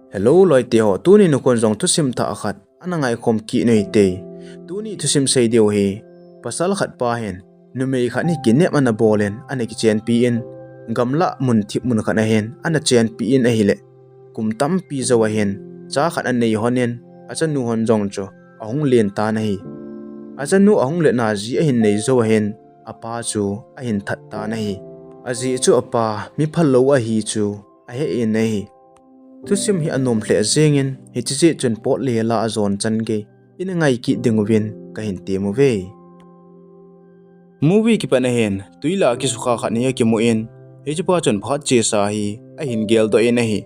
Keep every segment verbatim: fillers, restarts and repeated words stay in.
Hello loite ho, tuni nikho jong thusim thah khat ana ngaikhom kit u hite. Tuni thusim sei diu hi, pasal khat pa hin numei khat hi kidnap ana bol in ana kichenpi in, gamlah mun thip mun khat ahin ana chenpi in ahile, kum tampi jou ahin cha khat anei hon in, achanu hon jong chu ahung len tan ahi. Achanu ahung letna ji ahin nei jou ahin, apa chu ahin that tan ahi. Ajeh chu apa mi phalou ahi chu ahe in ahi. Thusim hi anom lheh jengin, hiche jeh chun pot le la ajon chan gei ina ngai kit diuvin kahin tem uve. Movie kipat ahin, twi lah a kisukha khat hi akimun, hichepa chun phat chesa hi ahin geldoh in ahi.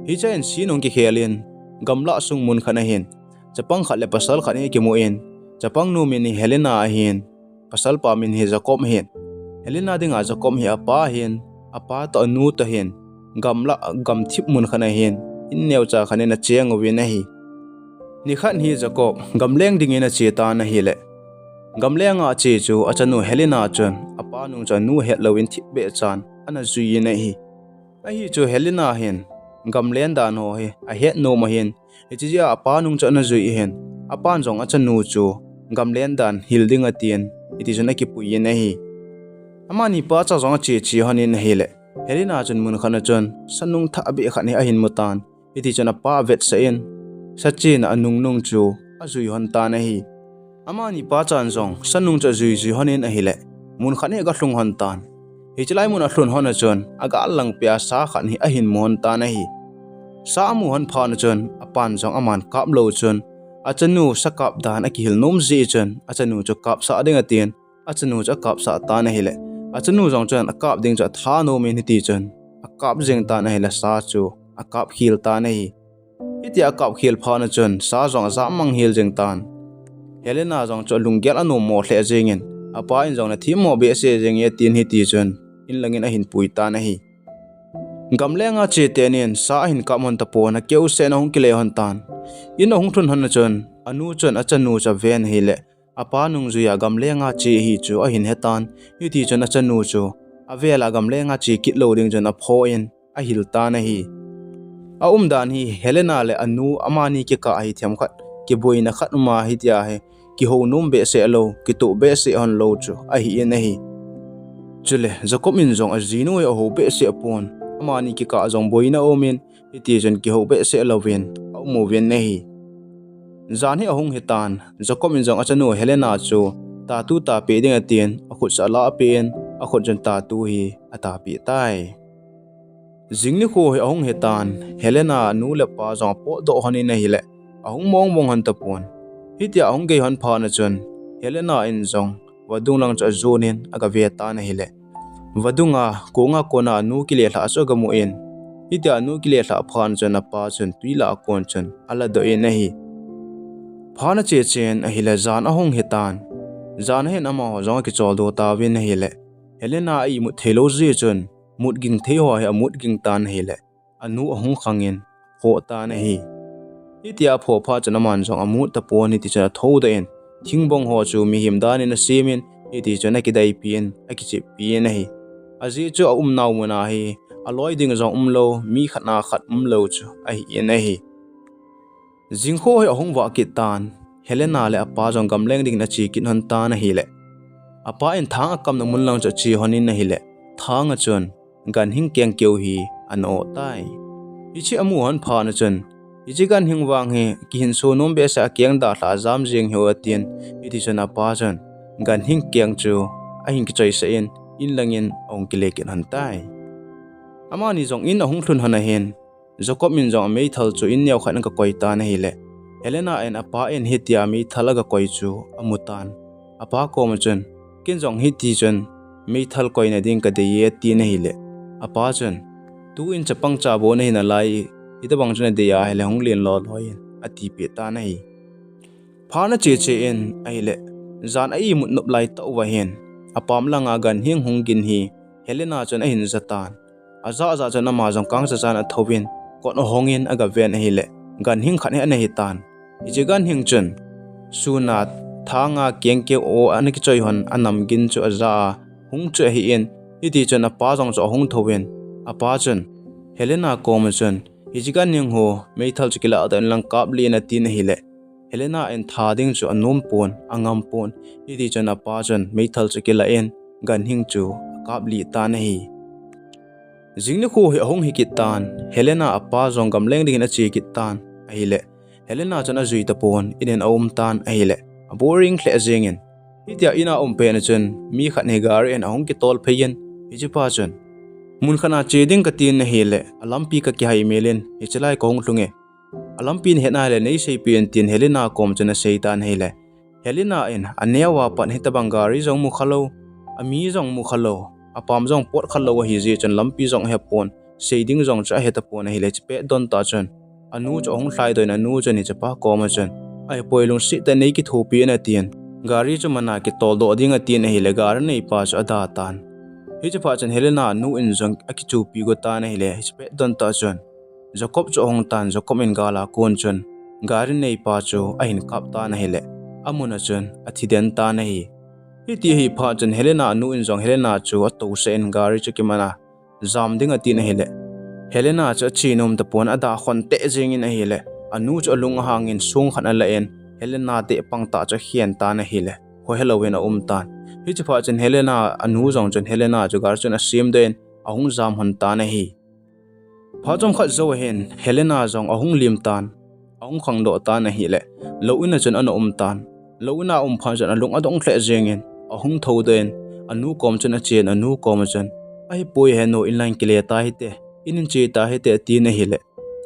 Hiche in scene ahung kikhel in, gamlah sung mun khat ahin, chapang khat le pasal khat hi akimun, chapang nu min hi Helena ahin, pasal pa min hi Jacob ahin. Helena dinga Jacob hi apa ahin, apa toh anu toh ahin, gamlah gamthip mun khat ahin, in neocha khat in acheng uvin ahi. Nikhat hi Jacob gamleng dingin ache tan ahile, gamleng a ache chu achanu Helena chun apa nung chu anu hetlou in thipbeh chan ana jui in ahi. Ahi chu Helena hin gamlen dan ho hi ahet nom ahin, hiche jeh a apa nung chu ana jui ahin, apan jong achanu chu gamlen dan hil ding atin, hitichun akipui in ahi. Amani pacha jong ache che hon in ahile, Helena chun mun khat a chun sa nung thah beh khat hi ahin mu tan, hitichun apa avetsah in, sa chena anung nung chu ajui hon tan ahi. Amani pachan jong sa nung chu ajui jui hon in ahile, mun khat hi agalhung hon tan. Hiche lai mun alhun hon a chun, agal langpeh a sa khat hi ahin mu hon tan ahi. Sa amu hon phat a chun, apan jong aman kap lou chun, achanu sa kap dan akihil nom jeh chun, achanu chu kapsah ding atin, achanu chu akapsah tan ahile, achanu jong chun akap ding chu atha nom in, hitichun akap jeng tan ahile, sa chu akap khel tan ahi. Hitia akap khel phat a chun sa jong ajam mang hel jeng tan. Helena jong chu alunggel anom mo lheh jengin, apa in jong nathemmo behseh jeng e atin, hitichun in langin ahin pui tan ahi. Gamleng a che tenin sa ahin kap hon tapon, akeu seh in ahung kile hon tan. In ahung lhun hon a chun, anu chun achanu chu aven ahile, apa nungjui a gamleng a che ahi chu ahin he tan, hitichun achanu chu avel a gamleng a che kit lou ding chun aphoh in ahil tan ahi. Aumdan hi Helena le anu amani kikah hi themkhat kiboina khat uma hitia hi kihou nom behseh lou, kitoh behseh hon lou chu ahi in ahi. Chule Jacob in jong ajinu hi ahou behseh pon, amani kikah jong boina aumin, hitichun kihou behseh louvin aum uvin ahi. Jan hi ahung hitan, Jacob in jong achanu Helena chu tattoo tapeh ding atin, akhut chu alahpeh in, akhut chun tattoo hi atapeh tai. Jing nikho hi ahung hitan, Helena nu le pa jong apotdoh hon in ahile, ahung mongmong hon tapon. Hitia ahung gei hon phat a chun, Helena in jong vadung lang chu ajon in agave tan ahile, vadung a konga kona anu kilelhah chu agamu in, hitia anu kilelhah phat a chun apa chun twi lah a kon chun aladoh in ahi. Phat ache chen ahile, jan ahung hitan, jan ahin amaho jong akicholdo tauvin ahile, Helena a imut theilou jeh chun, mutging thei ho hi amutging tan ahile, anu ahung khangin aphoh tan ahi. Hitia aphoh phat chun aman jong amut tapon, hitichun athoudoh in, thingbong ho chu mihem danin asemin, hitichun akidaipi in, akicheppi in ahi. Ajeh chu aumnau mun a hi aloi ding jong umlou, mi khat na khat umlou chu ahi in ahi. Jingkho hi ahung vah kit tan, Helena le apa jong gamleng dingin ache kit hon tan ahile, apa in thang akamna mun lang chu ache hon in ahile, thang a chun ganhing kengkeu hi ana oh tai. Hiche amu hon phat a chun, hiche ganhing vang hi kihinso nom behseh a, keng dalhah a jam jeng hiu atin, hitichun apa chun ganhing keng chu ahin kichoisah in, in langin ahung kile kit hon tai. Amani jong in ahung lhun hon ahin, Jacob in jong ameithal chu in neokhat in agakoi tan ahile, Helena in apa in hitia meithal agakoi chu amu tan. Apa koma chun, ken jong hitichun meithal koina ding kadei e atin ahile, apa chun, tuin chapang chabou nahi nalai, hitobang chu nadei ahile hung len loloi in, atipeh tan ahi. Phat ache che in ahile, jan a imut nop lai tah uva hin, apam langa ganhing hung gin hi Helena chun ahin ja tan. Ajah jah chun ama jong kangcha chan athouvin, kot ahongin agaven ahile, ganhing khat hi ana hitan. Hiche ganhing chun, sun a thanga kengkeu o ana kichoi hon anam gin chu aja a, hung chu ahin, hitichun apa jong chu ahung thouvin, apa chun, Helena koma chun, Hiche ganhing ho meithal chu kilah tan lang kap lih in atin ahile, Helena in tha ding chu anom pon, angam pon. Hiti chun apa chun meithal chu kilah in ganhing chu akap lih tan ahi. Jing nikho hi ahung hi kit tan, Helena apa jong gamleng dingin ache kit tan ahile, Helena chun ajui tapon, inin aum tan ahile, aboring lheh jengin. Hitia ina um pen a chun mi khat hi gari in ahung kitol phei in, hichepa chun, mun khat a che ding katin ahile, alampi kakihai mel in, hichelai kahung lhung e. Alampi nahet nale neiseipeh in tin Helena kom chun asei tan ahile, Helena in aneo a pat hitabang gari jong mu khalou, ami jong mu khalou, apam jong pot khalou ahijeh chun lampi jong ahepon, sei ding jong chu ahetapon ahile, hiche pet don tah chun anu chu ahung lhaidoh in anu chun hichepa kom a chun, ahipoi, lungset tah in neikithopi in atin, gari chu mana kitoldoh ding atin ahile, gari neipa chu ada tan. Hichephat chun Helena nu in jong akichupi go tan ahile, hiche pet don tah chun Jacob chu ahung tan, Jacob in gal a kon chun gari neipa chu ahin kap tan ahile, amun a chun athi den tan ahi. Hiti hi phat chun Helena nu in jong Helena chu atousah in gari chu kiman a jam ding atin ahile, Helena chu ache nom tapon, ada khon teh jengin ahile, anu chu alung ahangin song khat alah in, Helena dehpang tah chu akhen tan ahile, khohelou in aum tan. Hichephat chun Helena anu jong chun Helena chu gari chun asemdoh in ahung jam lhon tan ahi. Phat chomkhat jou ahin Helena jong ahung lim tan, ahung khangdoh tan ahile, lou in a chun ana um tan. Lou in a um phat chun alung adong lheh jengin, ahung thoudoh in, anu kom chun achen, anu kom a chun, ahipoi henu, inlang kile tahite, inin che tahite atin ahile,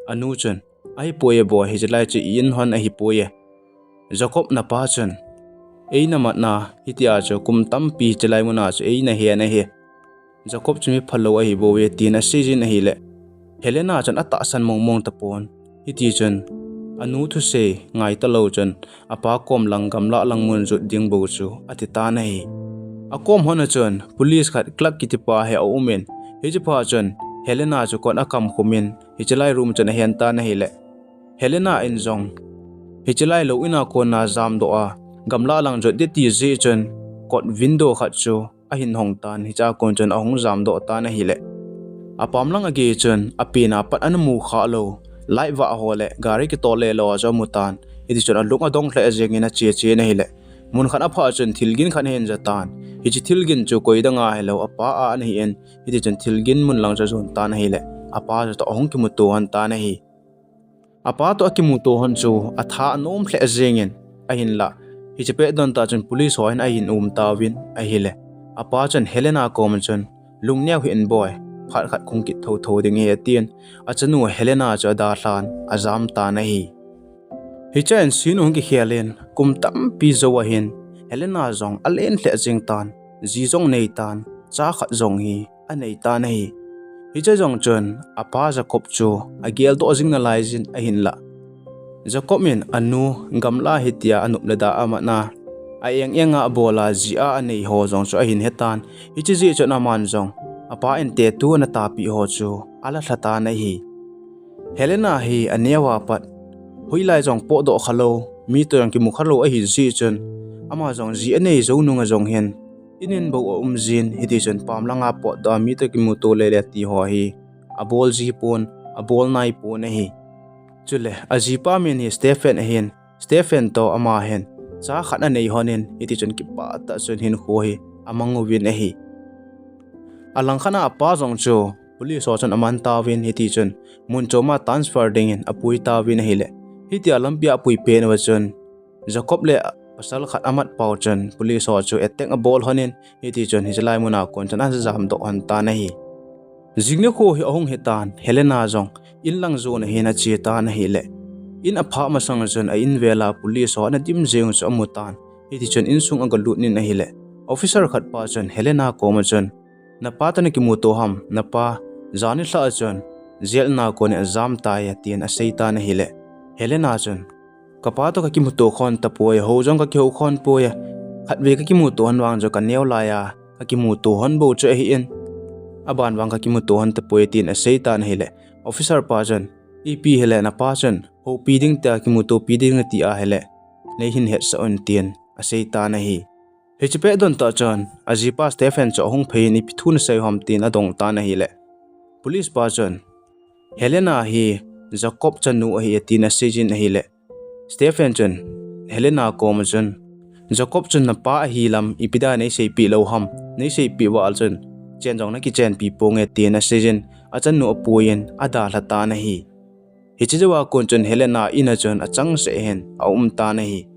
anu chun, ahipoi e boi, hichelai chu i-in hon ahipoi e. Jacob napa chun, eina matna hitia chu kum tampi hichelai muna chu eina hen ahi. Jacob chu mi phalou ahibouve tin aseijin ahile, Helena chun atahsan mongmong tapon. Hiti chun anu thusei ngai talou chun apa kom lang gamlah lang mun jot ding bou chu ati tan ahi. Akom hon a chun police khat Clark kitipa hi aumin, hichepha chun Helena chu kot akamkhumin, hichelai room chun ahen tan ahile, Helena in jong hichelai lou in a kona jamdoh a, gamlah lang jot ding ti jeh chun kot window khat chu ahin hong tan, hichea kon chun ahung jamdoh tan ahile, apam lang agei chun apen a pat ana mu khalou light vah ho le gari kitol lelou a chu amu tan. Hiti chun alung adong lheh jengin ache chen ahile, mun khat aphah chun thilgin khat ahin ja tan. Hiche thilgin chu koi dang ahilou, apa a ana hin, hiti chun thilgin mun lang chu ajon tan ahile, apa chu toh ahung kimuto lhon tan ahi. Apa toh akimuto lhon chu atha anom lheh jengin, ahinlah hiche pet don tah chun police ho hin ahin um tauvin ahile, apa chun Helena kom a chun, lungneo hih in boi, phat khat kahung kit thotho ding ahi atin, achanu Helena chu adalhan ajam tan ahi. Hichea hin scene ahung kikhel in, kum tampi jou ahin Helena jong alen lheh jeng tan, ji jong nei tan, cha khat jong hi anei tan ahi. Hiche jong chun apa Jacob chu ageldoh jing nalai jin ahinlah, Jacob in anu gamlah hitia anop le dah a amatna, a eng enga abol a, ji a anei ho jong chu ahin hetan. Hiche jeh chun aman jong apa in tattoo ana tapeh ho chu ala lha tan ahi. Helena hi aneo a pat hoilai jong potdoh khalou, mi toh jong kimu khalou ahijeh chun, ama jong ji anei jou nunga jong hin inin bou aum jin, hiti chun pam langa potdoh a mi toh kimuto lele ti ho hi abol ji pon, abol nai pon ahi. Chule ajipa min hi Stephen ahin, Stephen toh ama hin cha khat anei lhonin, hiti chun kipah tah chun hinkho hi amang uvin ahi. Alangkhat a apa jong chu police ho chun aman tauvin, hiti chun mun choma transfer dingin apui tauvin ahile, hitia lampia apui pen uva chun Jacob le pasal khat amat pau chun police ho chu attack abol lhonin, hiti chun hichelai muna kon chun ana jamdoh lhon tan ahi. Jing nikho hi ahung hitan, Helena jong inlang jon ahin ache tan ahile, in aphah masang chun a-in vela police ho ana dim jeng chu amu tan. Hiti chun insung agalut in ahile, officer khatpa chun Helena kom a chun, napa toh nakimuto ham? Napa jan nilhah a chun jail na kon in ajam tai, atin asei tan ahile, Helena chun, kapa toh kakimuto khon tapoi, hou jong kakihou khon poi, khatvei kakimuto lhon vang chu kaneo laiya kakimuto lhon bou chu ahin, aban vang kakimuto lhon tapoi, tin asei tan ahile, officer pa chun, ipi hile napa chun houpi ding tia kimutopi ding nati ahile, neihin hetsah un, tin asei tan ahi. Hiche pet don tah chun ajipa Stephen chu ahung phei in, ipi thu nasei u ham, tin adong tan ahile, police pa chun, Helena hi Jacob chanu ahi atin aseijin ahile, Stephen chun Helena koma chun, Jacob chun napa ahi lam ipi dia neiseipeh lou ham, neiseipeh uva chun chen jong nakichenpi ponge tin aseijin, achanu apuiyin adalha tan ahi. Hiche jouva kon chun Helena in a chun achangseh hin aum tan ahi.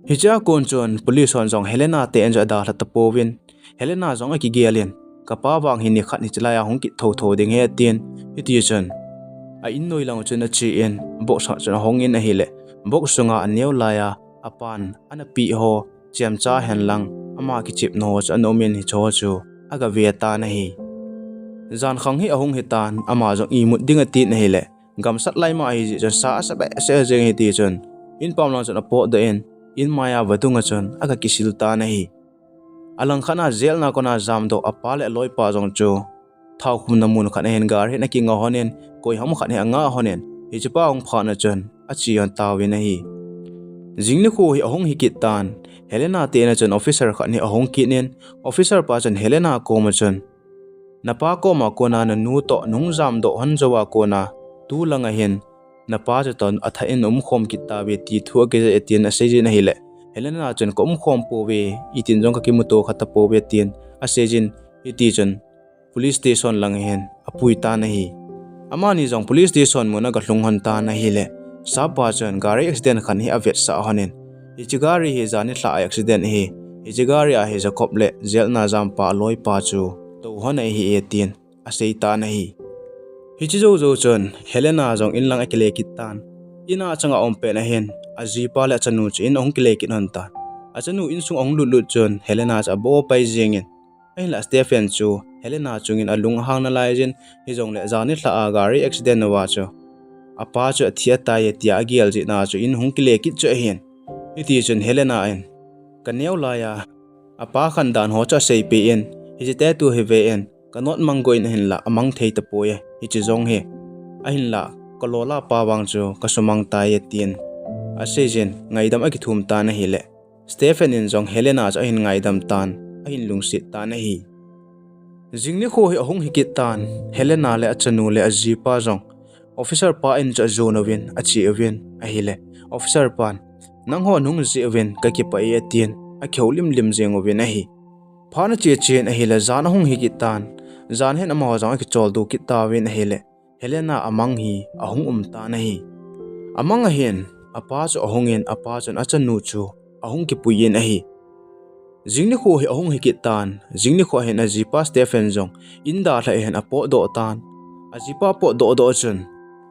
Hichea kon chun police hon jong Helena te in chu adalha tapouvin, Helena jong akigelin, kapa vang hi nikhat hiche laiya hung kit thotho ding ahi atin, hitichun a in noi lang chun achen, box a chun ahongin ahile, box sunga aneo laiya apan anapeh ho chemcha henlang, ama kichepna ho chu ana umin hicheho chu agave tan ahi. Jankhang hi ahung hitan, ama jong imut ding atin ahile, gamsat lai ma ahijeh chun sa asa behseh jeng hitichun, in pam lang chun apotdoh in, in maiya vadung a chun aga kisil tan ahi. Alangkhat a jail na kona jamdoh apa le aloipa jong chu thaokhumna mun khat a hin gari hin akinga honin, koiham khat hi anga honin, hichepa ahung phatna chun ache hon tauvin ahi. Jing nikho hi ahung hikit tan, Helena te in a chun officer khat hi ahung kit in, officer pa chun Helena koma chun, napa koma kona nanu toh nahung jamdoh hon jouva kona, tulanga hin napa chutoh athah in naumkhom kit tauve ti thu akijah e tin aseijin ahile, Helena chun kaumkhom pouve, itin jong kakimuto kha tapouve tin aseijin, hitichun police station langa hin apui tan ahi. Amani jong police station mun aga lhung hon tan ahile, sappa chun gari accident khat hi avetsah honin, hiche gari hi jan nilhah a accident ahi, hiche gari a hi Jacob le jail na jampa aloipa chu tou hon ahi e tin asei tan ahi. Hiche jou jou chun Helena jong in lang akile kit tan. In a changa um pet a hin ajipa le achanu chu in ahung kile kit hon tan. Achanu insung ahung lutlut chun Helena chu abo pai jengin, ahinla Stephen chu Helena chungin alung ahang nalaijin, hijongle jan nilhah a gari accident uva chu apa chu athi atai e tia agel jeh na chu in hung kile kit chu ahin. Hitichun Helena in, kaneo laiya apa khandan ho chu aseipeh in, hiche tattoo hi ve in, kanot mang go in ahinla amang thei tapoi e, hiche jong hi, ahinla kalolapa vang chu kasumang tai e tin aseijin, ngaidam akithum tan ahile, Stephen in jong Helena chu ahin ngaidam tan, ahin lungset tan ahi. Jing nikho hi ahung hikit tan, Helena le achanu le ajipa jong officer pa in chu ajon uvin ache uvin ahile, officer pan, nangho nahung jeh uvin kakipah e atin akihoulim lim jeng uvin ahi. Phat ache chen ahile, jan ahung hikit tan, jan hin amaho jong akicholdo kit tauvin ahile, Helena amang hi ahung um tan ahi. Amang a hin apa chu ahungin, apa chun achanu chu ahung kipuiyin ahi. Jing nikho hi ahung hikit tan, jing nikho hin ajipa Stephen jong in dalha a hin apotdoh tan. Ajipa potdoh doh chun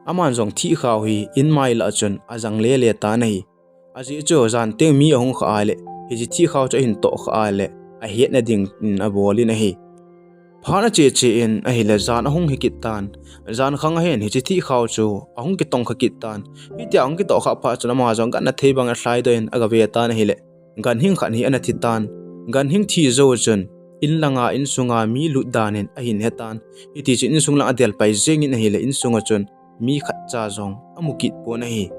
aman jong thihkhao hi in mai lah a chun ajang lele tan ahi. Ajeh chu jan teng mi ahung khah a le, hiche thihkhao chu ahin toh khah a le, ahetna dingin abolin ahi. Phat ache che in ahile, jan ahung hikit tan. Jankhang a hin hiche thihkhao chu ahung kitong kha kit tan. Hitia ahung kitoh khah phat chun ama jong ganna thei bang alhaidoh in agave tan ahile, ganhing khat hi ana thi tan. Ganhing thi jou chun in langa, insunga mi lut dan in ahin hetan. Hitichun insung lang adel pai jengin ahile, insunga chun mi khatcha jong amu kit pon ahi.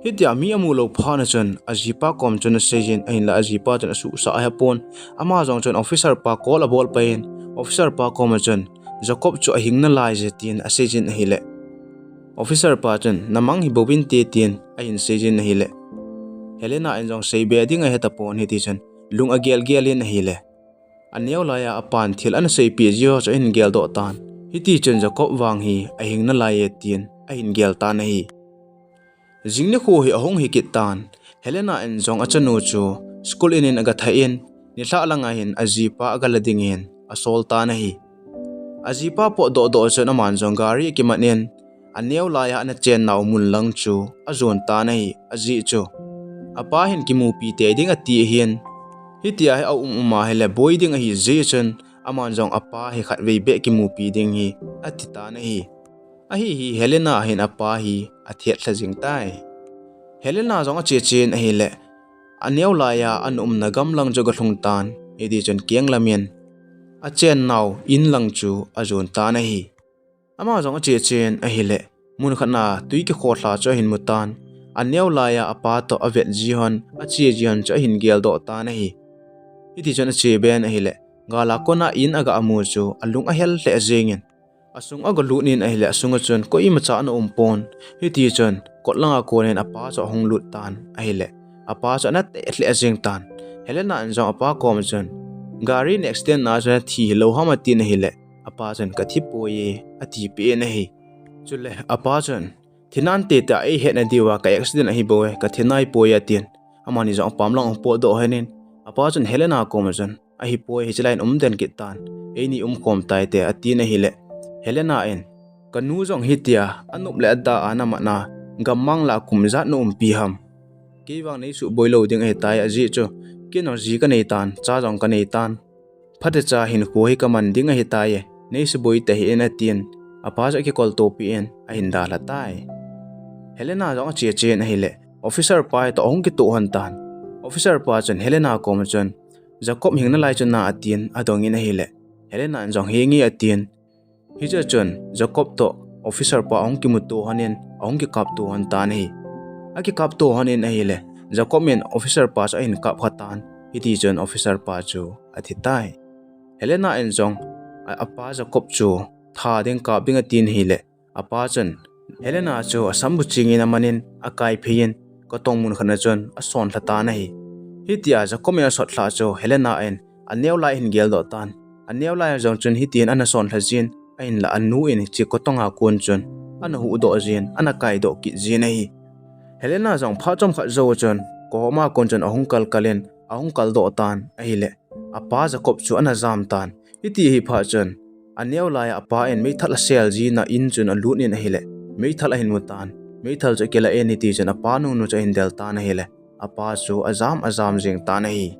Hitia mi amu lou phat a chun ajipa kom chun aseijin, ahinla ajipa chun asuhsah ahepon. Ama jong chun officer pa call abol paiyin, officer pa koma chun, Jacob chu ahing nalaije tin aseijin ahile, officer pa chun, namang hi bouvinte tin ahin seijin ahile, Helena in jong seibe ding ahetapon, hitichun lung agelgel in ahile, aneo laiya apan thil ana seipeh jiho chu ahin geldoh tan. Hitichun Jacob vang hi ahing nalaiye tin ahin gel tan ahi. Jing nikho hi ahung hikit tan. Helena in jong achanu chu school in in agatha in, nilhah langa hin ajipa agala dingin asol tan ahi. Ajipa potdoh doh chun aman jong gari akiman in, aneo laiya ana chennau mun lang chu ajon tan ahi, ajeh chu apa hin kimupi tei ding ati ahin. Hitia hi aum um ahile boi ding ahijeh chun aman jong apa hi khatvei beh kimupi ding hi ati tan ahi. Ahi hi Helena hin apa hi athet lha jing tai. Helena jong ache chen ahile, aneo laiya ana umna gamlang chu agalhung tan, hitichun kenglam in achennau in lang chu ajon tan ahi. Ama jong ache chen ahile, mun khatna twi kikholha chu ahin mutan. Aneo laiya apa toh avet jihon, ache jihon chu ahin geldoh tan ahi. Hitichun ache ben ahile, gala kona in aga amu chu alung ahel lheh jengin, Asung aga lut in ahile, asunga chun koimacha ana um pon. Hiti chun kot langa konin apa chu ahung lut tan ahile, apa chu ana teh lheh jeng tan. Helena in jong apa koma chun, "Gari in accident na chun nathi hilou ham?" atin ahile, apa chun, "Kathi poi e," atipeh in ahi. Chule apa chun, "Thi nante tia eihetna diuva ka accident ahi bou e, kathi nai poi e," atin. Amani jong apam lang ahung potdoh lhonin, apa chun Helena koma chun, "Ahipoi, hiche lai in um den kit tan, eini umkhom tai te," atin ahile, Helena in, "Kanu jong hitia anop le ada a namat na, gammang lah a kum ijat na umpi ham? Kei vang neisuh boi lou ding ahitai, ajeh chu kei jong ji kanei tan, cha jong kanei tan. Phatecha hinkho hi kaman ding ahitai e, neisuh boi tahih in," atin, apa chu akikoltopi in ahin dalha tai. Helena jong ache chen ahile, officer pa toh ahung kitoh lhon tan. Officer pa chun Helena koma chun, "Jacob hing nalai chu na?" atin adongin ahile, Helena in jong, "Hinge," atin. Hiche chun Jacob toh officer pa ahung kimuto lhonin, ahung kikapto lhon tan ahi. Akikapto lhonin ahile, Jacob in officer pa chu ahin kap kha tan. Hiti chun officer pa chu athi tai. Helena in jong a, apa Jacob chu tha ding, kap ding atin ahile, apa chun Helena chu asambu chingin amanin akai phei in, kotong mun khat na chun asonlha tan ahi. Hitia Jacob in asotlhah chu Helena in aneo lai ahin geldoh tan. Aneo lai jong chun hitin ana sonlha jin, ahinlah anu in hiche kotonga kon chun ana huhdoh jin, ana kaidoh kit jin ahi. Helena jong phat chomkhat jou chun koma kon chun ahung kalkal in, ahung kaldoh tan ahile, apa Jacob chu ana jam tan. Hiti hi phat chun, aneo lai a apa in meithal asel jina in chun alut in ahile, meithal ahin mu tan. Meithal chu akilah in, hiti chun apa nungnu chu ahin del tan ahile, apa chu ajam, ajam jeng tan ahi.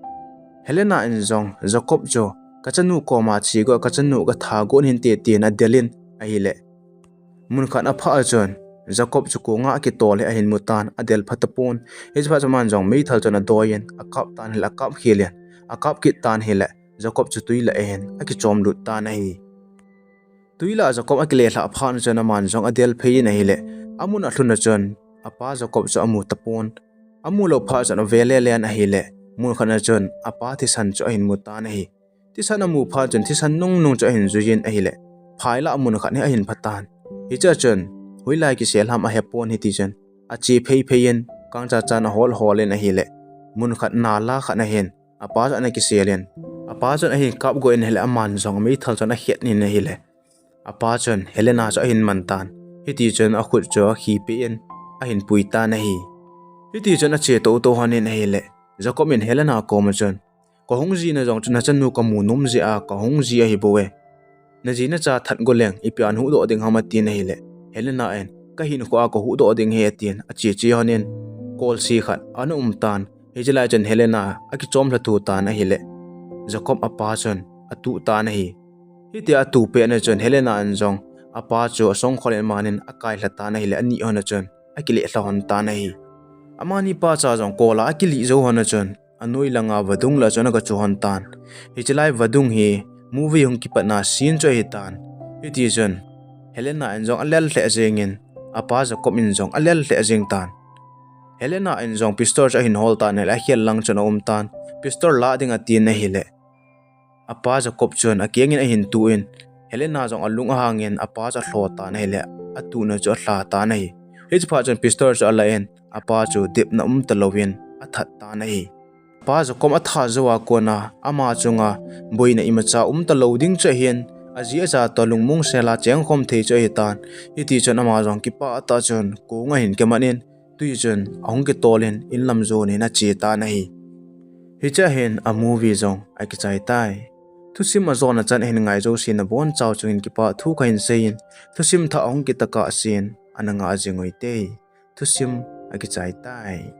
Helena in jong Jacob chu, "Kachanu koma che got, kachanu katha got hinte," tin adel in ahile, mun khat aphah chun Jacob chu konga akitol hi ahin mu tan, adel phatapon. Hiche phat chun aman jong meithal chun adoi in, akap tan ahile, akap khel in, akap kit tan ahile, Jacob chu twi lah a hin akichom lut tan ahi. Twi lah a Jacob akile lhah phat chun aman jong adel phei in ahile, amun alhun a chun apa Jacob chu amu tapon. Amu lou phat chun ave lele in ahile, mun khat na chun apa thisan chu ahin mu tan ahi. Thisan amu phat chun thisan nungnung chu ahin jui in ahile, phai lah a mun khat hi ahin pha tan. Hiche a chun hoilai kisel ham ahepon, hiti chun ache phei phei in, kangcha chan ahol hol in ahile, mun khat nal a khat na hin apa chu ana kisel in, apa chun ahin kap got in ahile, aman jong meithal chun akhet in ahile, apa chun Helena chu ahin man tan. Hiti chun akhut chu akhipeh in ahin pui tan ahi. Hiti chun ache tou tou lhonin ahile, Jacob in Helena koma chun, "Kahung jina jong chu nachanu kamu nom jeh a kahung ji ahi bou e. Naji nacha that go leng ipi a nahuhdoh ding ham?" atin ahile, Helena in, "Kahinkho a kahuhdoh ding ahi," atin, ache che lhonin, kolse khat ana um tan. Hiche lai chun Helena akichom lha thu tan ahile, Jacob apa chun atuh tan ahi. Hitia atuh pet na chun Helena in jong apa chu asongkhol in amanin akai lha tan ahile, ani lhon a chun akile lha lhon tan ahi. Amani pacha jong kol a akilih jou lhon a chun, anoi langa vadung lah a chun aga chu lhon tan. Hiche lai vadung hi movie hung kipatna scene chu ahi tan. Hiti chun Helena in jong alel lheh jeng in, apa Jacob in jong alel lheh jeng tan. Helena in jong pistol chu ahin hol tan ahile, akhel lang chun aum tan. Pistol lah ding atin ahile, apa Jacob chun akeng in ahin tuh in, Helena jong alung ahang in apa chu alho tan ahile, atuhna chu alha tan ahi. Hiche phat chun pistol chu alah in, apa chu depna um talou in athat tan ahi. Apa Jacob athat jou a kona ama chunga boina imacha um talou ding chu ahin, aji acha toh lungmong sel a chengkhom thei chu ahi tan. Hiti chun ama jong kipah tah chun kong ahin kimat in, twi chun ahung kitol in, in lam jon in ache tan ahi. Hiche a hin a movie jong akichai tai. Thusim ajona chan ahin ngai jouse nabonchau chungin kipah thu kahin sei in, thusim thah ahung kit tokah sen ana ngah jing uvin te. Thusim akichai tai.